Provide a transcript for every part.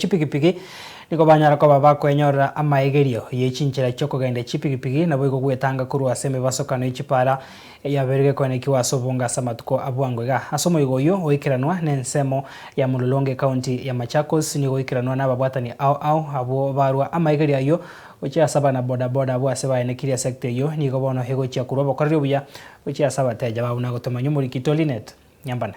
Chipigipigi nigo banyara koba bakwenyorera amaegerio ye chinchera chi'okogenda chipigipigi, naboigo gwetanga korwa ase emebasokano ye chipara eyabeire gekoenekiwa ase obonge ase amatuko a bwango iga. Ase omoyega oyio goikeranwa nensemo ya Mulolongo ecounty ya Machakos nigo goikeranwa nababwatani ao ao abwo barwa amaegerio ayio gochia ase abana boda boda abwo ase baenekirie esecta eyio nigo bono egochia korwa obokoreri obuya gochia ase abateja babo na gotomanya omoriki Tolinet Nyambane.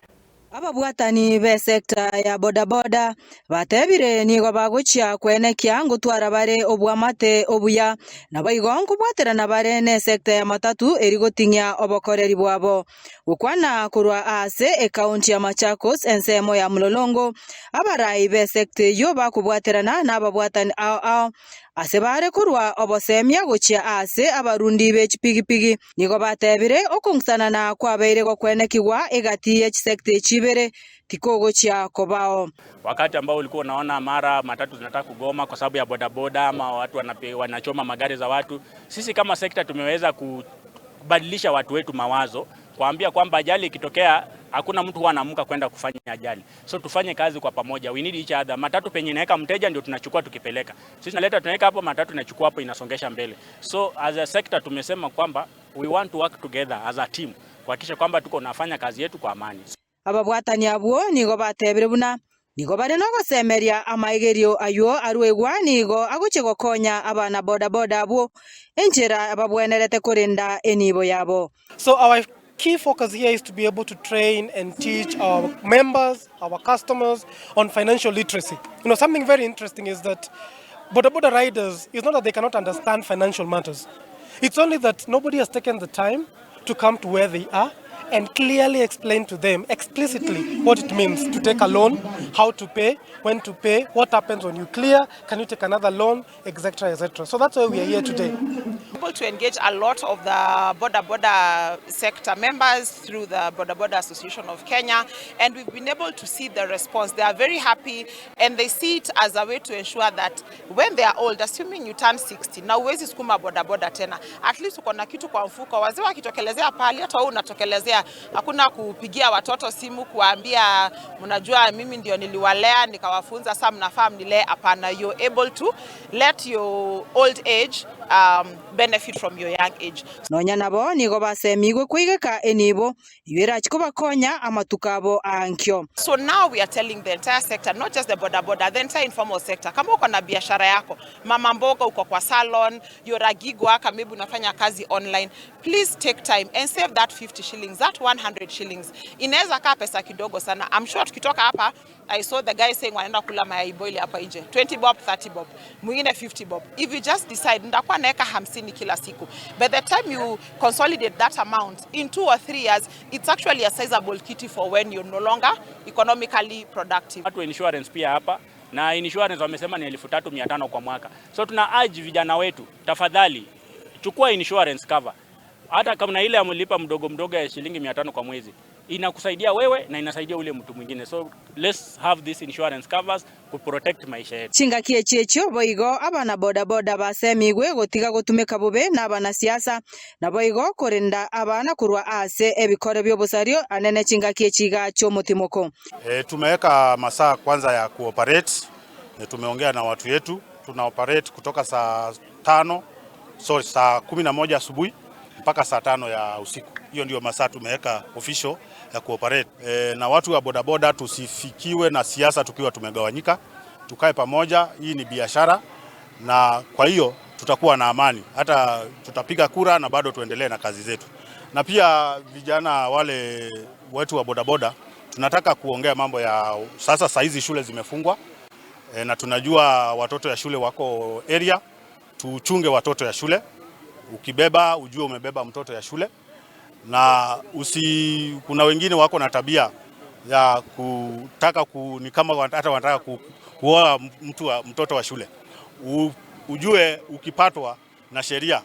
Ababwatani b'esecta ya bodaboda batebire nigo bagochia kwenekia ngotwara bare oboamate obuya, naboigo nkobwaterana bare n'esecta ya matatu eri goting'ia obokoreri bwabo. Gokwana korwa aase ekaunti ya Machakos ensemo ya Mlolongo, abarai b'esecta eyio bakobwaterana nababwatani ao ao ase bare korwa obosemia gochia aase abarundi be chipigipigi. Nigo batebire, Okong'usanana kwabeire gokwenekigwa egati ye chisecta echi ibere tikogochia kobao. Wakati ambao ulikuwa unaona mara matatu zinataka kugoma kwa sababu ya bodaboda ama watu wanachoma magari za watu, sisi kama sekta tumeweza kubadilisha watu wetu mawazo, kuambia kwamba ajali ikitokea hakuna mtu huwa anaamka kwenda kufanya ajali, so tufanye kazi kwa pamoja, we need each other. Matatu penye inaweka mteja ndio tunachukua tukipeleka, sisi tunaleta tunaweka hapo, matatu inachukua hapo inasongesha mbele. So as a sector tumesema kwamba we want to work together as a team kuhakikisha kwamba tuko nafanya kazi yetu kwa amani. Ababwatani abwo nigo batebire buna nigo bare nogosemeria amaigerio aywo arwegwa nigo agochia gokonya abana bodaboda abwo enchera babwenerete korenda enibo yabo. So our key focus here is to be able to train and teach our members, our customers on financial literacy. Something very interesting is that boda boda riders, it's not that they cannot understand financial matters. It's only that nobody has taken the time to come to where they are and clearly explain to them explicitly what it means to take a loan, how to pay, when to pay, what happens when you clear, can you take another loan, etc., etc. So that's why we are here today. Able to engage a lot of the boda boda sector members through the Boda Boda Association of Kenya, and we've been able to see the response. They are very happy and they see it as a way to ensure that when they are old, assuming you turn 60, na huwezi sukuma boda boda tena, at least uko na kitu kwa mfuko. Wazee wakitokelezea pale, hata wewe unatokelezea, hakuna kupigia watoto simu kuwaambia mnajua mimi ndio niliwalea nikawafunza, sasa mnafaa mnilee. Hapana, you're able to let your old age benefit from your young age. Nonya nabo nigo basemigwe koigeka enibo iberachi kobakonya amatuko abo ankio. So now we are telling the entire sector, not just the boda boda, the entire informal sector. Kama uko na biashara yako, mama mboga, uko kwa salon, you're a gig worker, maybe unafanya kazi online, please take time and save that 50 shillings, that 100 shillings. Inaweza kaa pesa kidogo sana. I'm sure tukitoka hapa, I saw the guy saying wanaenda kula mayai boil hapa nje. 20 bob, 30 bob, mwingine 50 bob. If you just decide nitakuwa naweka 50 kila siku. By the time you consolidate that amount in 2 or 3 years, it's actually a sizable kitty for when you're no longer economically productive. Watu wa insurance pia hapa na insurance wamesema ni 3,500 kwa mwaka. So tuna urge vijana wetu, tafadhali chukua insurance cover, hata kama na ile amlipa mdogo mdogo ya shilingi 500 kwa mwezi inakusaidia wewe na inasaidia ule mtu mwingine. So let's have this insurance covers ku protect maisha yetu. Chingaki echi echio boigo abana bodaboda basemigwe gotiga gotumeka bobe na abanasiasa naboigo korenda abana korwa ase ebikore bya obosario anene chingaki echiga chia omotimoko. Tumeweka masaa kwanza ya kuoperate. Tumeongea na watu yetu, tuna operate kutoka saa 5, sorry, saa 11 asubuhi mpaka saa 5 ya usiku. Hiyo ndio masaa tumeweka official ya kuoperate. Na watu wa bodaboda tusifikiwe na siasa tukiwa tumegawanyika, tukae pamoja. Hii ni biashara, na kwa hiyo tutakuwa na amani, hata tutapiga kura na bado tuendelee na kazi zetu. Na pia vijana wale wetu wa bodaboda tunataka kuongea mambo ya sasa. Saa hizi shule zimefungwa na tunajua watoto ya shule wako area, tuchunge watoto ya shule. Ukibeba ujue umebeba mtoto ya shule na kuna wengine wako na tabia ya kutaka ni kama hata wanataka kuoa mtoto wa shule. Ujue ukipatwa na sheria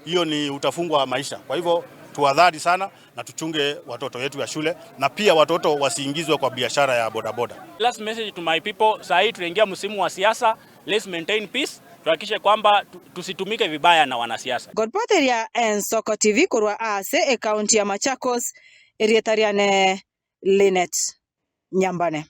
hiyo ni utafungwa maisha. Kwa hivyo tuhadhari sana na tuchunge watoto wetu ya shule na pia watoto wasiingizwe kwa biashara ya bodaboda. Last message to my people, saa hii tunaingia msimu wa siasa, let's maintain peace, tuhakikishe kwamba tusitumike vibaya na wanasiasa. Godpateria Ensoko TV korwa ase ekaunti ya Machakos erietariane Linet Nyambane.